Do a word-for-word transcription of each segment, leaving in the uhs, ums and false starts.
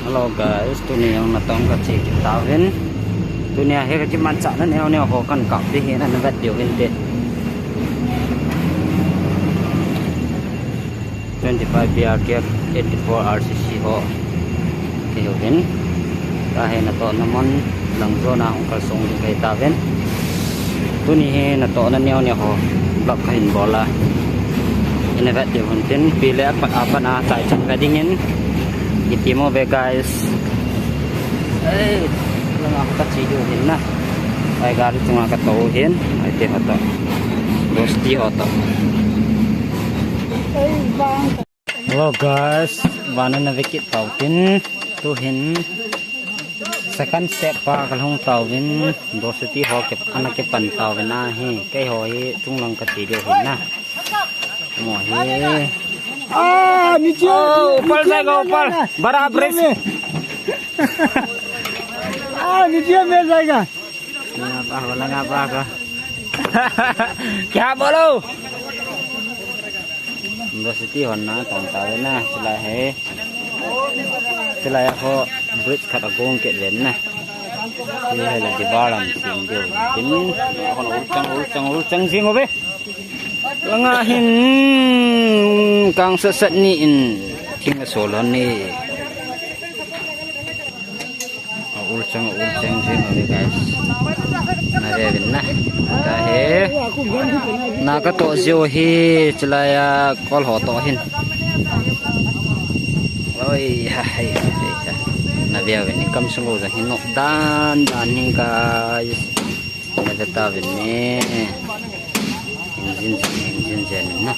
Hello guys, tuni jong natong kache kit tauvin. Tuni a hi kakimanchahna neo neo ho kahin kap ding ahin, navet diu hinte. Twenty five B R K F, eighty four R C C ho. Kei uvin. Tua hi natohna mun lang jona hung kalsong ding kahi tauvin. Tuni hi natohna neo neo ho vlog kahin bol a, ina vet diu hintin, pi le apat apat a chai chan ve dingin. Iti mo ve guys. Ei, langa kache diu hin na. Ai gari chunga katou hin, ai te hoto. Dosti hoto. Hello guys, vana na ve kit tau tin, tu hin second step pa kalhung tauvin, Dositi ho ke, ana kipan tauvin ahi, keiho hi chunglang kache diu hin na. Mo hi. Ah, niche, oh, ऊपर जाएगा, ऊपर। बड़ा bridge. Ah, niche में जाएगा। लंगा पा, लंगा पा का। क्या बोलो? Dositi hon natong tauvin na, chulai hi. Chulai a ho bridge khat agong kit uvin na. Hi hi la dibar lam sem diu. Tin, hon ul chang, ul chang, ul chang jing uve. Langa hin kang sat sat ni in thing asol hon ni. A ul chang, a ul chang jing uve guys. Na ve uvin na. Tua hi. Na katoh jiu hi chulai a kol ho toh hin. Oi, ha, hai, hai, hai. Na ve uvin, i kam sung u jong hin nok dan dan hi guys. Na ve tauvin ne. Engine, engine jen na.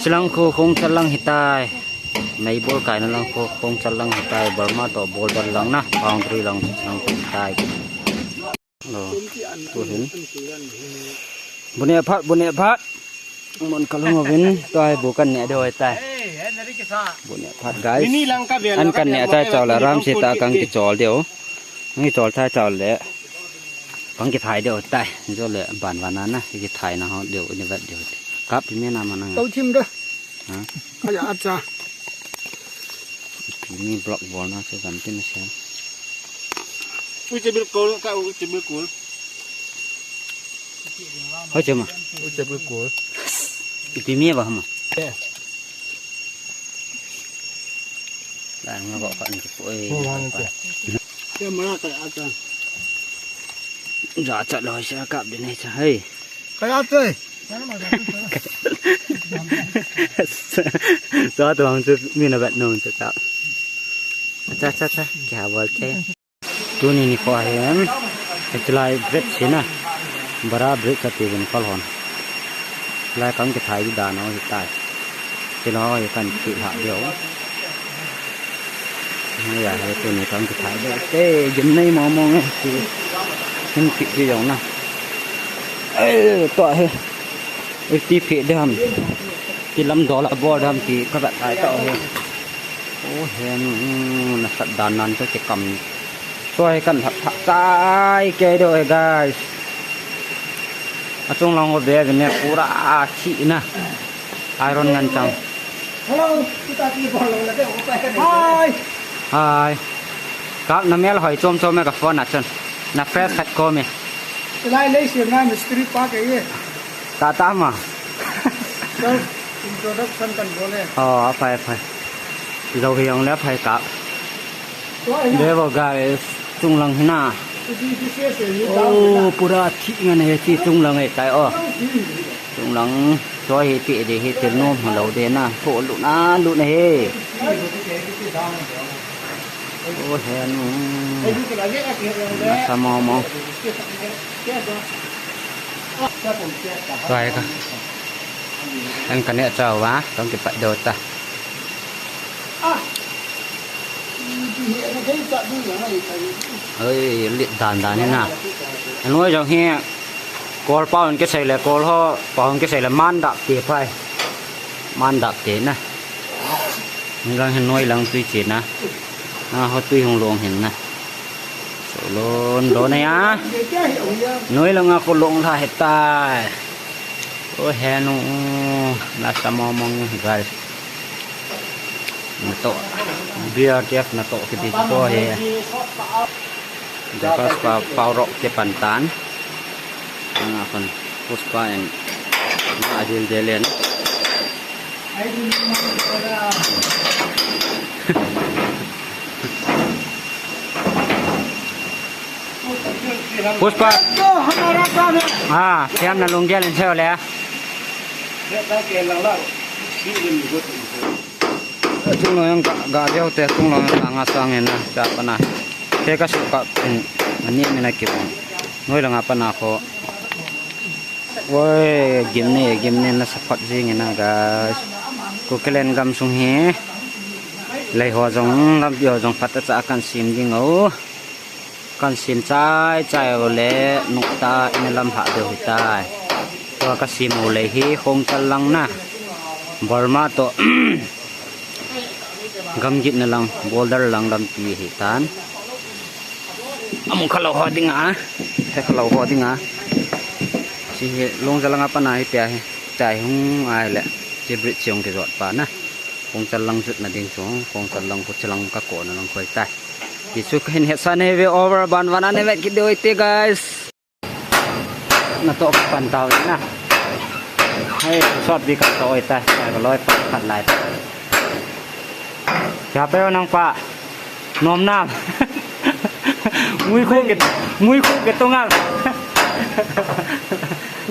Chulang khu Khongchal lang hitai. Meibol kaina lang khu Khongchal lang hitai. Burma toh border lang na. Boundary lang chulang khu hitai. Lo, tu hin. Bu neh phat, bu neh phat. Mun kalhung uvin, tua hi bu kaneh diu ahitai. Bu neh phat, guys. An kaneh chai chau le, ramse tah a kakichol diu. Kakichol chai chau le. Kakithai diu ahitai. Jole ban vana na, kithaina ho diu, ni vet diu. Kap pi me na ma na. Tau thim da. Ha? Kaya acha. Pimi block bol na se gam tin se. Ui che bilkul, ka ui che bilkul. Hoi che ma. Ui che bilkul. Pimi ba ma. Eh. La nga ko ka ni ko e. Ko wa ni ko. Ke mara ka acha. Ja cha lo se kap de ne cha hei. Kaya tei. Sa tuang chu mi na vet nung chu ta. Cha cha cha, kya bol ke. Tuni nikho hin, hiche lai bridge hi na, Bara bridge ati uvin kol hon. Lai kakithai di dan u hitai. Chule ho hi kahin phih lha diu. Hia hi tuni kakithai diu. Te, gimnei mong mong e, ti. Hin phih di jong na. Eh, tua hi. Iti phih ding ham. Ti lam dol a bol ding ham ti ka vet tai tau hi. O he nu, nasat dan nan chu kikam. Choi kan thak thak chai kei diu he guys. Achung lang ho ve ve ne pura thi na. Iron ngan chang. Hello, kita ti bol lo la de o pa ka ni. Hi. Hi. Kap na mel hoi chom chom e ka phone a chun. Na fresh khat ko me. Lai lei siam na mistri pa ke ye. Ta ta ma. Self introduction kan bol e. Oh, aphai, aphai. Jou hi jong le aphai kap. Tua hi na. Level guys, chunglang hi na. Iti ti se se ni ta. Oh, pura thi ngan he chi chunglang e tai o. Chunglang, choi hi pi de hi thil nom halo de na. Tho lu na, lu na he. O he nu. Nasa mong mong. Tua hi ka. An ka neh chau va, tong kipat deu ta. Oi, lit dan dan hi na. An noi jong hi. Kol pao in kisei le, kol ho pao in kisei le, man dap ti phai. Man dap ti na. Ni lang hin noi lang tui chi na. Na ho tui hung long hin na. So lon do na ya. Noi lang a ko long la he tai. O he nu, nasa mong mong guys. Natoh, B R T F natoh kiti chu ahi. Jakash pa, Paurok kipan tan. Anga khun, Puspa in, adil delen. Puspa. हाँ, श्याम ना लुंगिया लेंसे वाले हैं। Tung lo yang ga, ga jao te, tung lo yang ga nga sang na, cha pa na. Te ka su ka, mm, ani mi na ki bang. Noi la nga pa na ko. Oi, gim ne, gim ne na support jing na, guys. Kuki len gam sung hi. Lei ho jong, lampi ho jong, phat a cha kan sim ding o. Kan sim chai chai u le, nungta in lam ha deu hi tai. Tua ka sim u lei hi, Khongchal lang na. Burma to. Gamgit na lang, border lang lampi hi tan. Amu kha lo ho ding a. He kha lo ho ding a. Si hi, Longja lang a pa na hi pia hi. Chai hung ai le. Si bridge jong ki jot pa na. Khongchal lang jut na ding chu. Khongchal lang khu chalang ka ko na lang khoi tai. Ti chu ka hin hetsah nei ve over ban van a nei ve kit deu te, guys. Natoh ka pan tau na. Hei, sot bi ka toh oi ta. Ka loi pa khat lai ta. Kya pe nang pa. Nom nam. Mui khu ke, mui khu ke tongal.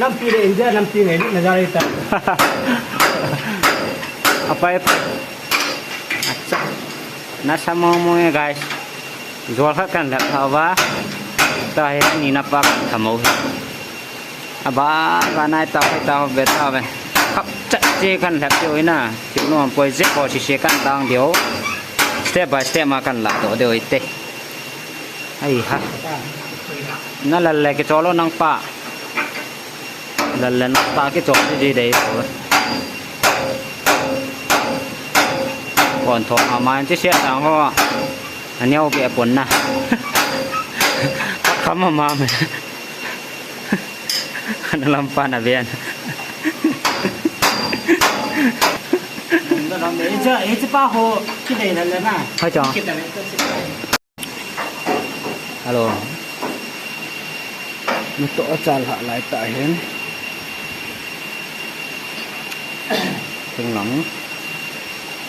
Nampi le India, nampi le, na jare ta. Apai, apai. Acha. Nasa mong mong e, guys. Jol khat kan lhep tha uva. Tahi ni na pa kan tham u hi. Aba, ba nai ta, ta, be ta, be. Khap chat che kan lhep che u hi na. Che u nom poi je ko si se kan dang deu. Step by step ma kan la to deu ite. Ai ha. Na lal le ke cholo nang pa. Lal le nang pa ke cholo di dei. Kon tho ma ma che se tang ho. Aneo ke pon na. Kham ma ma me. Ana lam pa na ben. Lam me, echa, echa pa ho, ki dei la la na. Hai cha. Ki dei la la. Hello. Natoh a chal ha lai ta hin. Thing lang.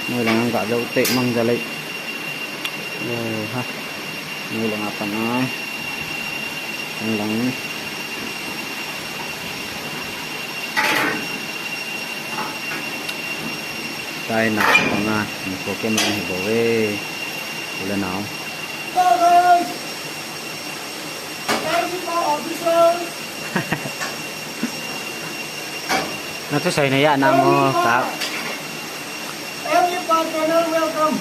Noi lang ga deu te mang ja lei. Oi ha. Noi lang a pan ai. Thing lang. Tai na pa nga. Ni ko ke man hi bo ve. Ule nau. Na tu sai na ya na mo ka. Every partner welcome.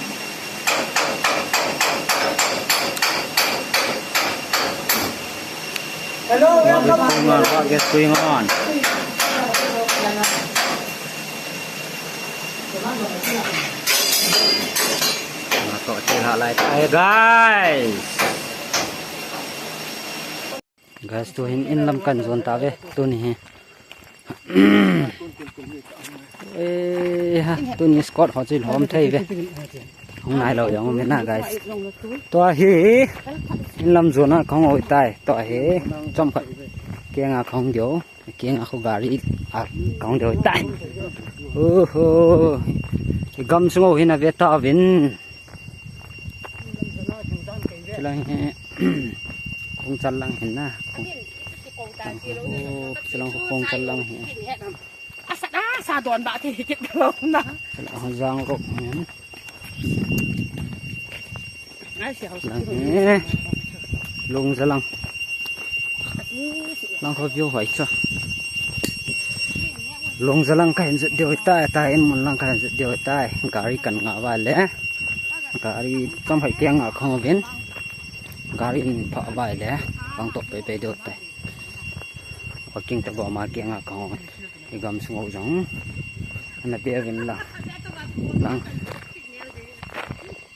Hello, what is going on? What is going on? Natoh che ha lai tai, guys. Guys, tu hin in lam kan jon ta ve, tuni hi. Eh, ha, tuni squad ho chu lhom thei ve. Hung nai lo jong um na, guys. Tua hi, in lam jon a khong oi tai. Tua hi, chom khat. Kenga khong dio. Kenga khu gari a khong dio tai. Oho. Gam sungo hin a ve ta vin. Chilang hi Khongchal lang hin na. Khong, oh, chilang khu Khongchal lang hi. Asa da sa don ba ti kit lo na. Chilang khu Jangrok hin. Ai si hau. Lang hi. Longja lang. Lang khu view hoi chu. Longja lang ka hin jut deu tai, tai in mun lang ka hin jut deu tai. Gari kan nga va le. Gari chom hai kenga khong vin. Gari in pha vai le. Bang to pe pe deu tai. Walking to go ma kenga khong. Ki gam sungo jong. Ana pe vin la. Lang.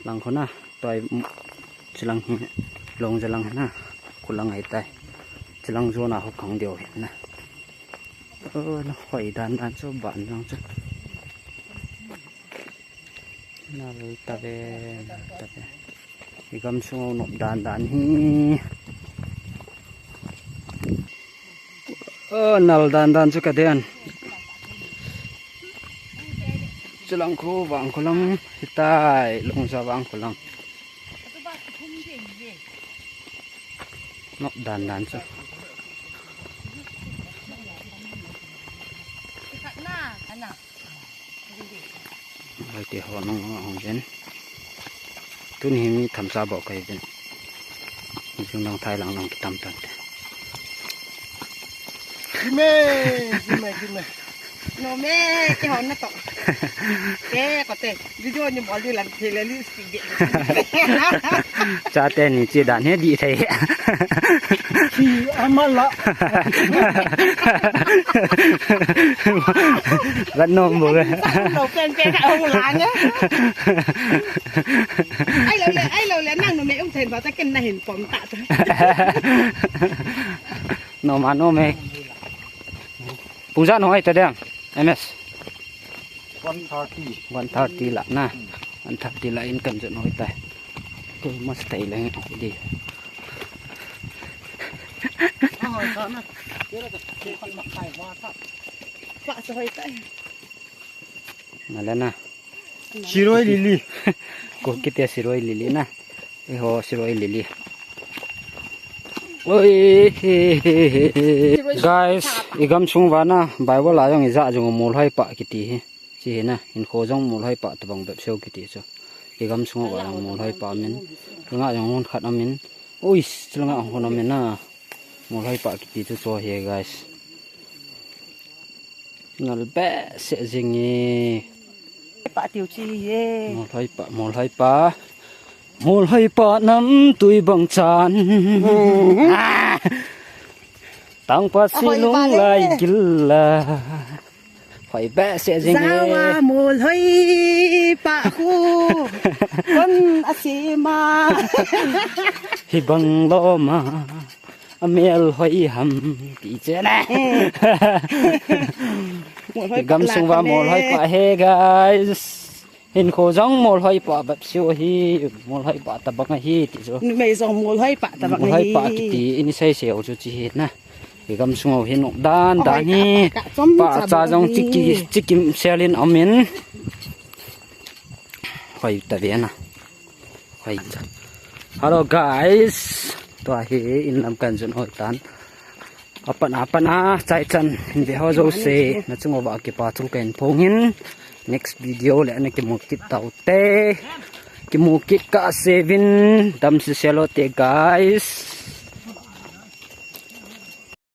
Lang khu na. Toi, mm, chilang hi. Longja lang na. Khu lang ai tai. Chilang jon a khu khong deu hi na. Oh, na hoi dan dan chu ban lang chu. Nal tave, nal tave. Igam sung u nop dan dan hi. Oh, nal dan dan chu ka den. Chulang khu vang khu lang hitai, Lungja vang khu lang. Nop dan dan chu. Ai, te ho nong nong hong jen. Tuni hi mi tham sa bo kai jen. Jing nong thai lang nong kitam tan te. Jime, jime, jime. No me, ke hon na to. Ke ko te, video ni bol di lang thei le li si ge. Cha te ni chi dan he di thei. Chi amala. Vat nom bo ve. Lo pen pen ka ong lang e. Ai lo le, ai lo le, nang no me ong then ba ta ken na hin pom ta ta. No ma no me. Pung ja no ai ta dem. M S. One thirty. One thirty la na. One thirty la in kan jo no ai ta. Te mas tai le di. Pa sa hoi tai. Na le na. Siroi lili. Ko kiti a siroi lili na. Eiho siroi lili. Oi, guys, igam sung uva na, Bible a jong ija jong molhoi pa kiti hi. Chi hi na, hinkho jong molhoi pa tabang bep seo kiti chu. Igam sung uva jong molhoi pa min. Nga jong hon khat amin. Oi, chilanga hon amin na. Molhoi pa kiti chu cho hi, guys. Nal behseh jing e. Pa tiu chi e. Molhoi pa, molhoi pa. Molhoi pa namtui bang chan. Ah. Tangpa si lung lai gil la. Hoi behseh jing e. Jawa molhoi pa khu. Kon a si ma. Hi bang lo ma. A mel hoi ham ti che na. Molhoi pa gam sung uva molhoi pa he, guys. Hinkho jong molhoi pa bep seo hi, molhoi pa tabang ahi ti chu. Numei jong molhoi pa tabang ahi. Molhoi pa kiti ini sei sei u chu chi hi na. Igam sung u hi nop dan dan hi. Pa cha jong chiki, chiki selin amin. Hoi ta ve na. Hoi ta. Hello guys. Tua hi in lam kan jun hoi tan. Apat apat a chai chan hin ve ho jouse. Na chung uva kipa thu kan phong in. Next video le ana kimu kit tau te. Kimu kit ka sevin dam si selo te guys.